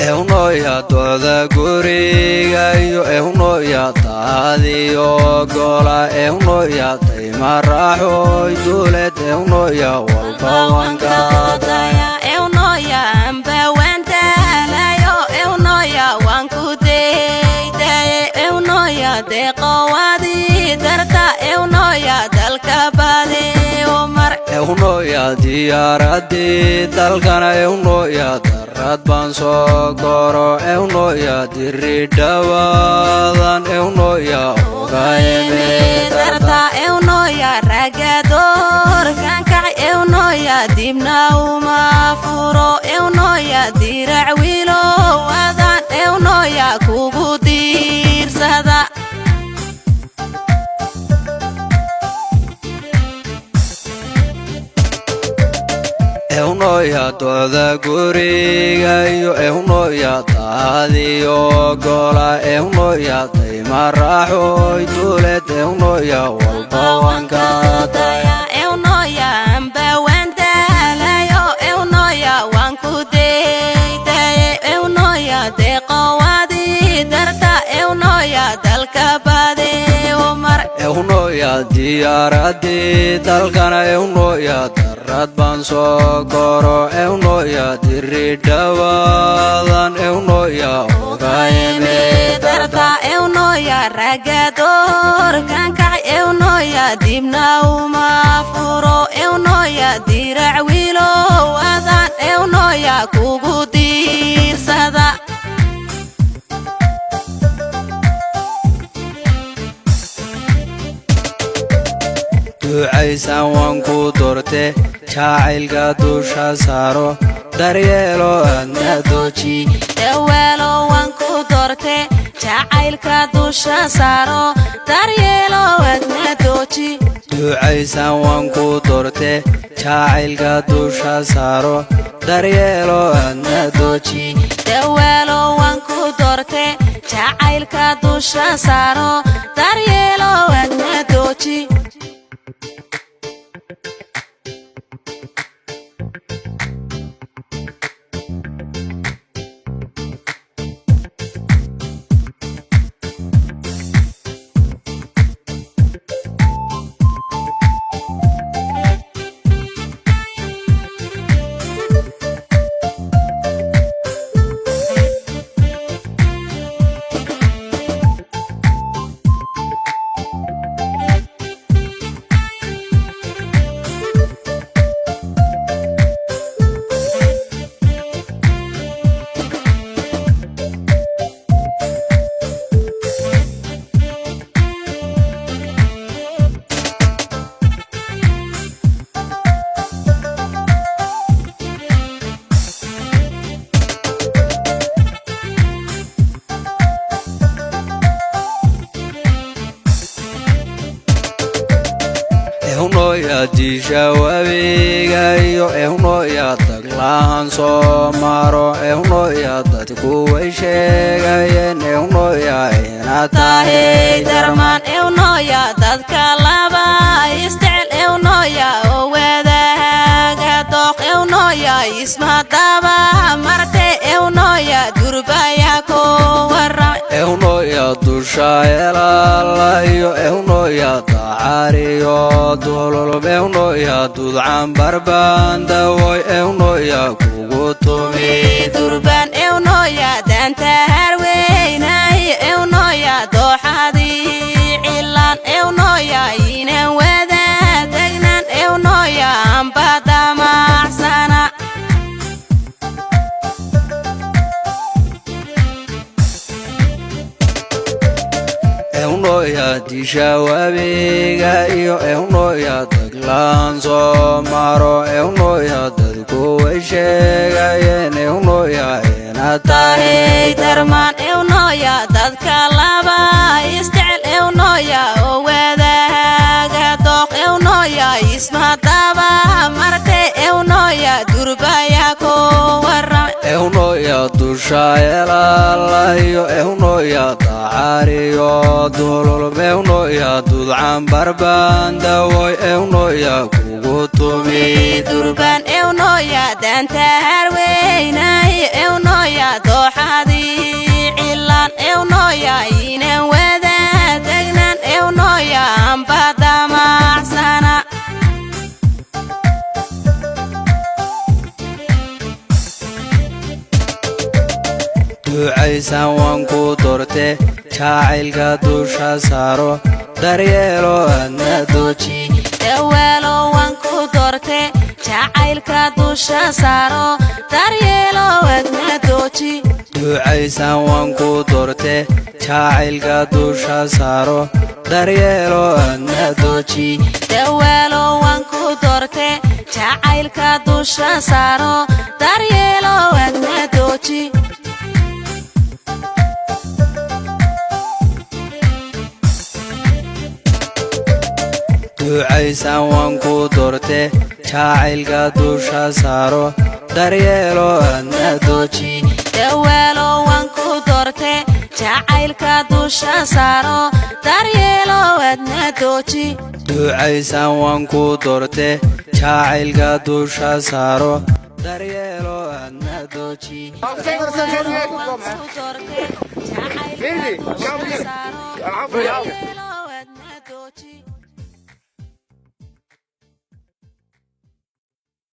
Ehnoya dooda guriga iyo ehnoya daadiyo gola, ehnoya dayma raaxoy duuleed, ehnoya walba wanka. Eunoya amba waan daalayo, eunoya waan ku daydaye, eunoya deeqowaadii darta, eunoya dalka baade mar. Ehnoya diyaaradii dalkana, ehnoya darad baan soo koro, ehnoya diri dhawaadan, ehnoya ogaayeme darta, eunoya ragadoorkan kac, eunoya dibna uma furo, eunoya dirac wiilo wadan, eunoya kugu diirsada. Ehnoya dooda guriga iyo ehnoya daadiyo gola, ehnoya dayma raaxoy duuleed, ehnoya walba wanka. Eunoya amba waan daalayo, eunoya waan ku daydaye, eunoya deeqowaadii darta, eunoya dalka baade mar. Ehnoya diyaaradii dalkana, ehnoya darad baan soo koro, ehnoya diri dhawaadan, ehnoya ogaayeme darta, eunoya ragadoorkan kac, eunoya dibna uma furo, eunoya dirac wiilo wadan, eunoya kugu diirsada. Ducaysan waan ku doorte, jacaylka dusha saaro, daryeelo aadna dooji. Dawaalo waan ku doorte, jacaylka dusha saaro, daryeelo adna dooji. Ducaysan waan ku doorte, jacaylka dusha saaro, daryeelo aadna dooji. Dawaalo waan ku doorte, jacaylka dusha saaro, daryeelo adna dooji. Ehnoya disha wabiga iyo ehnoya taglahan soo maro, ehnoya dadku way sheegayeen, ehnoya inaad tahay tahay darmaan, eunoya dadka laba isjecel, eunoya oo wadaaga dooq, eunoya ismadaba marte, eunoya durbaya ku waram. Ehnoya dusha elala iyo ehnoya dacariyo dululub, ehnoya dudcan barbaan dawoy, ehnoya kugu tumi durban eunoya. Eunoya disha wabiga iyo eunoya daglaan soo maro, eunoya dadku way sheegayeen eunoya inaad tahay tahay darmaan eunoya, dadka laba isjecel eunoya oo wadaaga dooq eunoya, ismadaba marte eunoya, durbaya ko waram. Eunoya dusha elalayo, eunoya dacariyo dululub, eunoya dudcan barbaandawoy, eunoya kugu tumi durban eunoya, daanta harweynahi eunoya, dooxadii cilaan eunoya, inan wada degnan eunoya, amba damacsana. Ducaysan waan ku doorte, jacaylka dusha saaro, daryeelo adna dooji. Dawaalo waan ku doorte, jacaylka dusha saaro, daryeelo adna dooji. Ducaysan waan ku doorte, jacaylka dusha saaro, daryeelo adna dooji. Dawaalo waan ku doorte, jacaylka dusha saaro, daryeelo adna dooji. Ducaysan waan ku doorte, jacaylka dusha saaro, daryeelo adna dooji. Dawaalo waan ku doorte, jacaylka dusha saaro, daryeelo adna dooji. Ducaysan waan ku doorte, jacaylka dusha saaro, daryeelo adna dooji. Dawaalo waan ku doorte, jacaylka dusha saaro, daryeelo.